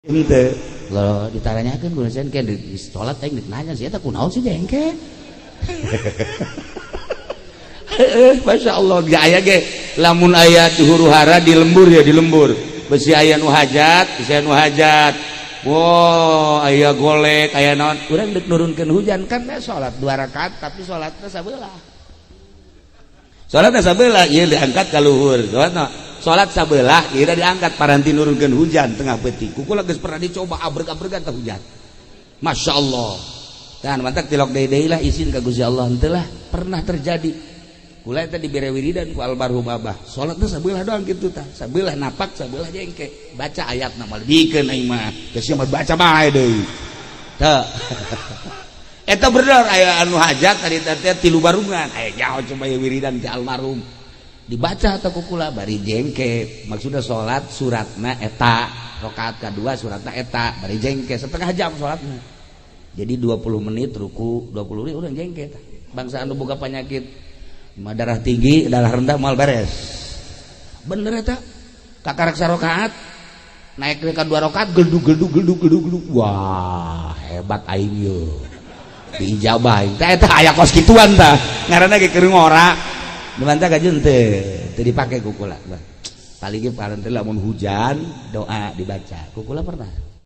Henteu. Loh, ditaranyakeun ku sen ke di salat aing nanya sih eta kunaon sih jengke. Heeh, Masya Allah, gak aya ge lamun aya di huru hara di lembur ya, di lembur. Besi aya nu hajat, besi aya nu hajat. Wow, aya golek, aya naon. Urang deuk nurunkeun hujan kan salat dua rakaat, tapi salatna sabelah. Salatna sabelah, ieu diangkat ka luhur. Salatna salat sabelah, ieu diangkat paranti nurunkeun hujan tengah peuting. Ku kula geus pernah dicoba, abreg-abregan teh hujan. Masya Allah. Dan mantak tilok deui lah izin ka Gusti Allah, henteu lah pernah terjadi. Kula eta dibere wiridan ku almarhum abah. Salatna sabelah doang kitu tah. Sabelah napak, sabelah jengke. Baca ayatna mah lebihkeun aing mah. Geus mah baca bae deui. Teu. Eta bener aya anu hajat tadi teh tilu barungan. Aya jauh coba ye wiridan ti almarhum. Dibaca atau ku kula bari jengke. Maksudna salat suratna eta, rakaat kadua suratna eta, bari jengke setengah jam salatna. Jadi 20 menit ruku, 20 menit urang jengke tah. Bangsa anu boga penyakit darah tinggi, darah rendah moal beres. Bener eta. Kakarak sarokaat naik ke dua rakaat gelduk gelduk gelduk gelduk gelduk. Wah, hebat aing ye. Diijabah aing. Tah eta aya kos kituan tah. Ngaranna ge keur ngora. Dimanta kajun teu, teu dipake ku kula. Paling ge paranti lamun hujan doa dibaca. Ku kula pernah.